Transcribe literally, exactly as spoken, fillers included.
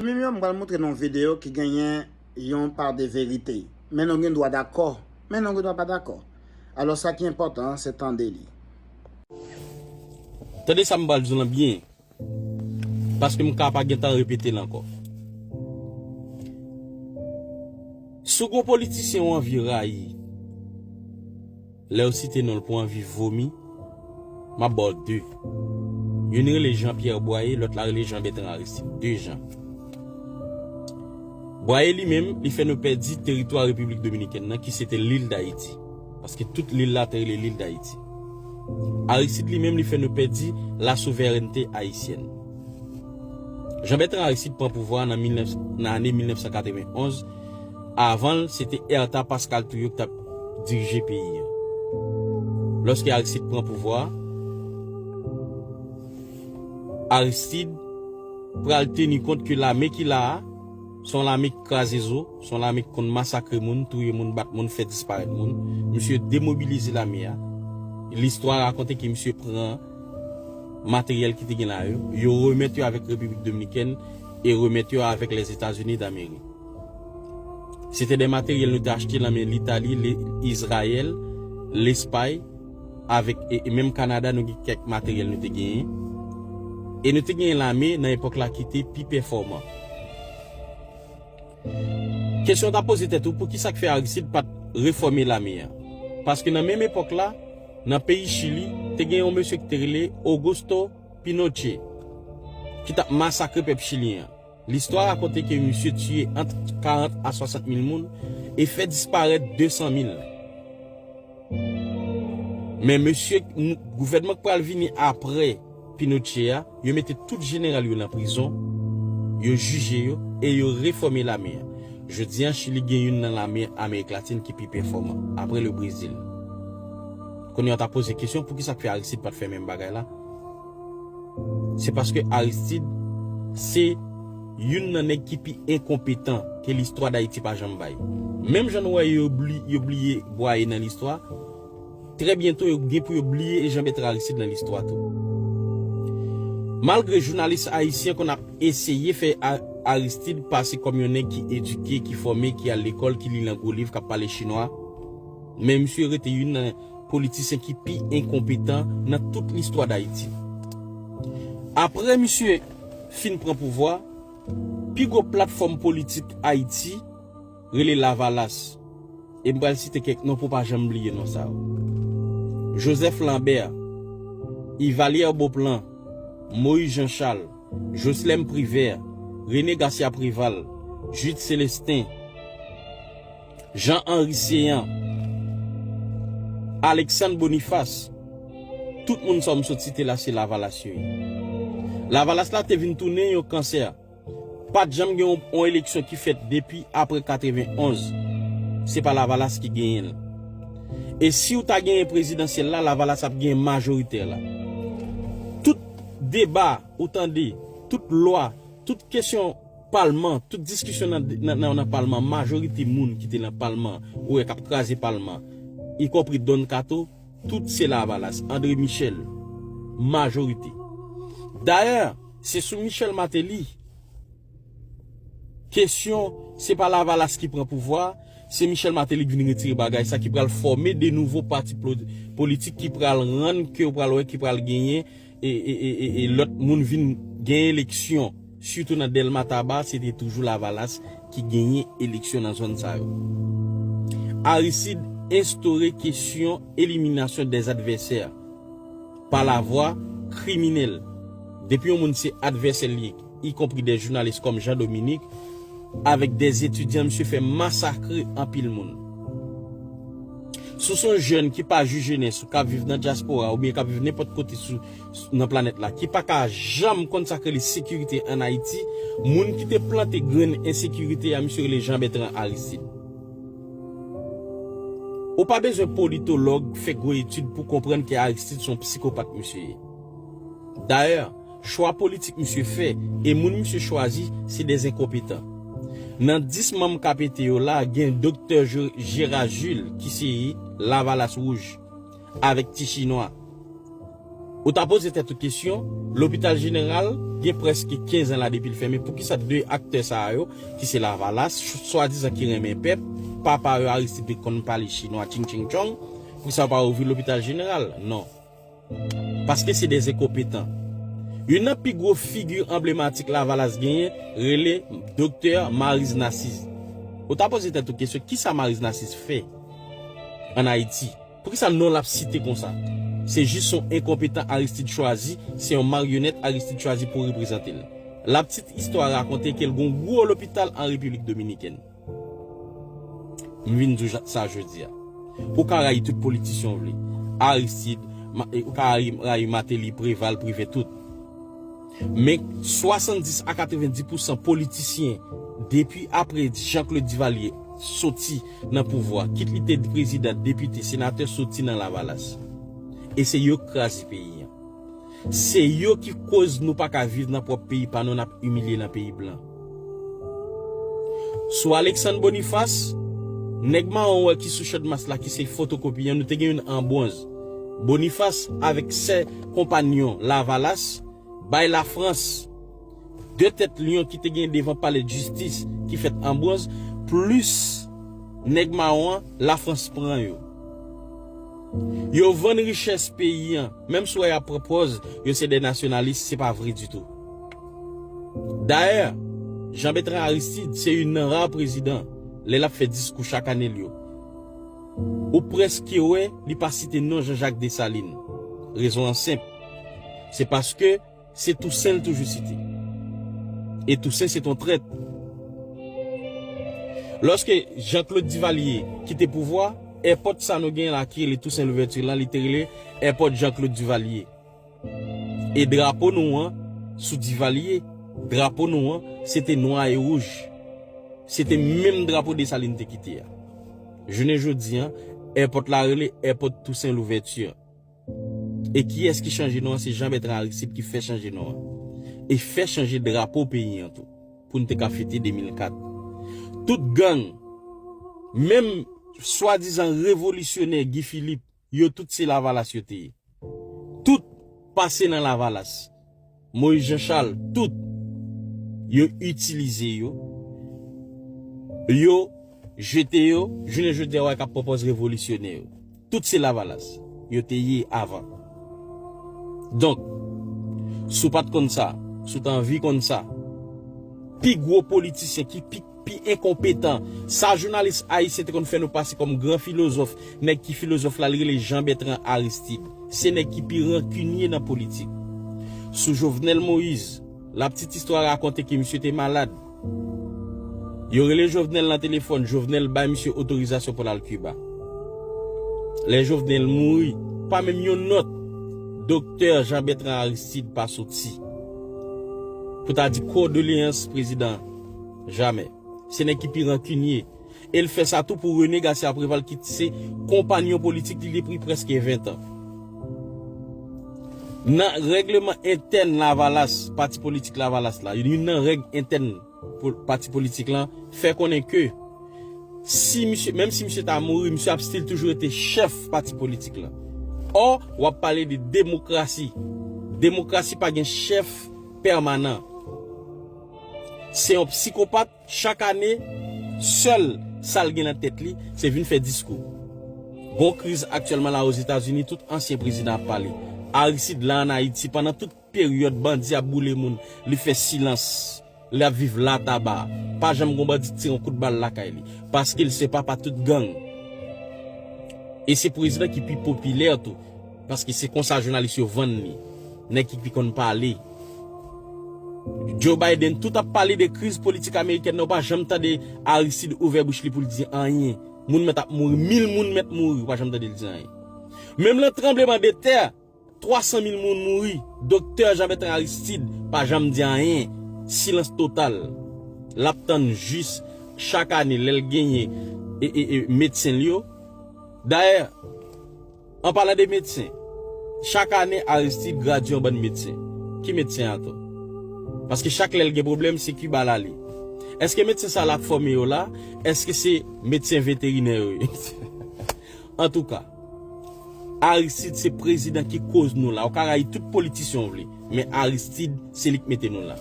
Zanmi m yo, m pral montre nou yon videyo ki genyen yon pa de verite. Men nou gen dwa dakò, men nou gen dwa pa dakò. Alò, sa ki enpòtan an, se tande li. Tande sa m pral di w lan byen, paske m ka pa gentan repete l ankò. Si w gon politisyen w anvi rayi, lè yo site non l pou anvi vomi, m ap ba w de. Youn rele Jean Pierre Boyer, lòt la rele Jean Bertrand Aristide. De Jean. Boyer li menm, li fè nou pèdi teritwa Repiblik Dominikèn nan, ki se te lil Dayiti. Paske tout lil la te rele lil Dayiti. Aristide li menm, li fè nou pèdi la souverènte ayisyèn. Jean Bertrand Aristide pran pouvwa nan mil nèf, nan ane mil nèf san katrevenn onz. Avan l, se te Ertha Pascal Touyoc k t ap dirije peyi a. Lòske Aristide pran pouvwa a, Aristide pral teni kont ke lame ki la a, se yon lame ki kraze zo, se yon lame ki konn masakre moun, touye moun, bat moun, fè disparèt moun. Misye demobilize lame a. Listwa rakonte ke misye pran materyèl ki te gen la yo, yo remèt yo avèk Repiblik Dominikèn e remèt yo avèk Lèzetazini Damerik. Se te de materyèl nou te achte nan men Litali, Li-, Izrayèl, Lespay, avèk, e, e menm Kanada, nou gen kèk materyèl nou te genyen. E nou te genyen lame nan epòk la ki te pi pèfòman. Kesyon w ta poze tèt ou, poukisa k fè Aristide pa t refòme lame a? Paske nan menm epòk la, nan peyi Chili, te gen yon mesye ki te rele Augusto Pinochet, ki t ap masakre pèp chilyen an. Listwa rakonte ke misye tiye ant karant a swasant mil moun e fè disparèt de san mil. Men mesye, n-, gouvènman k pral vini apre Pinochet a, yo mete tout jeneral yo nan prizon, yo jije yo e yo refòme lame a. Jodi a, Chili gen youn nan lame Amerik Latin ki pi pèfòman, apre le Brezil. Kounye a, w ta poze kesyon, poukisa k fè Aristide pa t fè menm bagay la? Se paske Aristide se youn nan nèg ki pi enkonpetan ke listwa Dayiti pa janm bay. Menm jan nou wè yo bli-, yo bliye Bwaye nan listwa, trè byento yo gen pou yo bliye Jean Bertrand Aristide nan listwa tou. Malgre jounalis ayisyen konn ap eseye fè A-, Aristide pase kòm yon nèg ki edike, ki fòme, ki al lekòl, ki li nan gwo liv, k ap pale chinwa, men misye rete youn nan politisyen ki pi enkonpetan nan tout listwa Dayiti. Apre misye fin pran pouvwa, pi gwo platfòm politik Ayiti rele Lavalas. E m pral site kèk non pou w pa janm bliye non sa yo. Joseph Lambert, Yvalière Beauplan, Moïse Jean Charles, Joslèm Privè, René Garcia Préval, Jude Célestin, Jean Henry Céant, Alexandre Boniface, tout moun sa yo m sot site la, se Lavalas yo ye. Lavalas la te vin tounen yon kansè. Pa t janm gen yon, yon eleksyon ki fèt depi apre katrevenn onz. Se pa Lavalas ki genyen l. E si w ta genyen prezidansyèl la, Lavalas ap genyen majoritè la. Tout deba ou tande, tout lwa, tout kesyon palman, tout diskisyon nan, nan, nan, nan palman, majorite moun ki te nan palman, ou wè k ap kraze palman, ikonpri Don Kato, tout se Lavalas, André Michel, majorite. Dayè, se sou Michel Martelly, kesyon, se pa Lavalas ki pran pouvwa, se Michel Martelly ki vin retire bagay sa, ki pral fòme de nouvo pati plo-, politik, ki pral rann ke w pral wè, ki pral genyen e, e, e, e, e lòt moun vin gen eleksyon, sitou nan Dèlma Taba, se te toujou Lavalas ki genyen eleksyon nan zòn sa yo. Aristide enstore kesyon eliminasyon dè advèsè pa lavwa kriminèl. Depi yon moun se advèsè l ye, ikonpri dè jounalis kòm Jean Dominique, avèk dè etidyan, misye fè masakre anpil moun. Si w se yon jèn ki pa jwi jenès ou, k ap viv nan dyaspora oubyen k ap viv nenpòt kote sou, sou, nan planèt la, ki pa ka janm konn sa k rele sekirite ann Ayiti, moun ki te plante grenn ensekirite a, misye rele Jean Bertrand Aristide. Ou pa bezwen politològ fè gwo etid pou konprann ke Aristide se yon psikopat misye ye. Dayè, chwa politik misye fè e moun misye chwazi se dè enkonpetan. Nan dis manm K P T yo la, gen Doktè Je-, Gérard Jules ki se Lavalas Wouj avèk Ti Chinwa. Ou ta poze tèt ou kesyon, Lopital Jeneral Gen prèske kenz an la depi l fèmen. Poukisa de aktè sa a yo, ki se Lavalas, ch- swadizan ki renmen pèp, papa yo Aristide te konn pale chinwa, ching ching chong, poukisa yo pa ouvri lopital jeneral? Non. Paske se de enkonpetan. Youn nan pi gwo figi anblematik Lavalas genyen rele Doktè Mariz Nasiz. Ou ta poze tèt ou kesyon, kisa Mariz Nasiz fè ann Ayiti? Poukisa non l ap site konsa? Se jis yon enkonpetan Aristide chwazi, se yon maryonèt Aristide chwazi pou reprezante l. Laptit istwa rakonte ke l gon gwo lopital an Repiblik Dominikèn. M vin di w sa jodi a. Ou ka rayi tout politisyen w vle. Aristide, ou ka rayi Martelly, Preval, Privè, tout. Men swasanndis a katrevenndis pousan politisyen, depi apre Jean-Claude Duvalier soti nan pouvwa, kit li te prezidan, depite, senatè, soti nan Lavalas. E se yo k kraze peyi an. Se yo ki koz nou pa ka viv nan pwòp peyi pa nou, n ap imilye nan peyi blan. Sou Alexandre Boniface, nèg mawon wè ki sou Chadmas la, ki se fotokopi an, nou te gen youn an bwonz. Boniface avèk sè konpanyon Lavalas bay Lafrans de tèt lyon ki te gen devan palè jistis ki fèt an bwonz, plis nèg mawon an, Lafrans pran yo. Yo vann richès peyi an, menm si w wè y ap pran pòz yo se de nasyonalis, se pa vre ditou. Dayè, Jean Bertrand Aristide se youn nan ra prezidan, lè l ap fè diskou chak ane l yo, ou prèske wè li pa site non Jean Jacques Dessalines. Rezon an senp. Se paske se Tousen l toujou site. E Tousen se t on trèt. Lòske Jean-Claude Duvalier kite pouvwa, èpòt sa nou genyen la ki rele Tousen Louvèti lan, li te rele èpòt Jean-Claude Duvalier. E drapo nou an, sou Duvalier, drapo nou an, se te nwa e wouj. Se te menm drapo Desalin te kite a. Jounen jodi an, èpòt la rele èpòt Tousen Louvèti. E kiyès ki chanje non an? Se Jean Bertrand Aristide ki fè chanje non an. E fè chanje drapo peyi an tou. Pou n te ka fete de mil kat. Tout gang, menm swadizan revolisyonè Guy Philippe, yo tout se Lavalas yo te ye. Tout pase nan Lavalas. Moïse Jean Charles, tout. Yo itilize yo. Yo jete yo. Jounen jodi a, w a k ap pran pòz revolisyonè yo. Tout se Lavalas. Yo te ye avan. Donk, si w pa t konn sa, si w t anvi konn sa, pi gwo politisyen ki pi pi enkonpetan. Sa jounalis ayisyen te konn fè nou pase kòm gran filozòf, nèg ki filozòf la, li rele Jean Bertrand Aristide. Se nèg ki pi rankinye nan politik. Sou Jovenel Moïse, laptit istwa rakonte ke misye te malad. Yo rele Jovenel nan telefòn, Jovenel bay misye otorizasyon pou l al Kiba. Lè Jovenel mouri, pa menm yon nòt Doktè Jean Bertrand Aristide pa soti pou ta di kondoleyans prezidan. Jamè. Se nèg ki pi rankinye. E l fè sa tou pou René Garcia Préval ki se konpanyon politik li depi prèske ven tan. Nan règleman entèn Lavalas, pati politik Lavalas la, youn nan règ entèn pati politik lan, fè konnen ke si misye, menm si misye ta mouri, misye ap still toujou rete chèf pati politik lan. Ò, w ap pale de demokrasi. Demokrasi pa gen chèf pèmanan. Se yon psikopat. Chak ane, sèl sa l gen nan tèt li, se vin fè diskou. Gon kriz aktyèlman la Ozetazini, tout ansyen prezidan ap pale. Aristide la ann Ayiti, pandan tout peryòd bandi ap boule moun, li fè silans. Li ap viv lataba. Pa janm gon bandi tire yon kout bal lakay li. Paske l se papa tout gang. E se prezidan ki pi popilè tou. Paske se konsa jounalis yo vann li. Nèg ki pi konn pale. Joe Biden tout ap pale de kriz politik amerikèn nan, ou pa janm tande Aristide ouvè bouch li pou l di anyen. Moun mèt ap mouri, mil moun mèt mouri, ou pa janm tande l di anyen. Menm nan tranbleman de tè, twa san mil moun mouri, Doktè Jean Bertrand Aristide pa janm di anyen. Silans total. L ap tann jis chak ane lè l genyen e, e, e, medsen l yo. Dayè, an palan de medsen, chak ane Aristide gradye yon bann medsen. Ki medsen atò? Paske chak lè l gen pwoblèm, se Kiba l ale. Èske medsen sa l ap fòme yo la? Èske se medsen veterinè yo ye? Antouka, Aristide se prezidan ki koz nou la. Ou ka rayi tout politisyen w vle, men Aristide se li k mete nou la.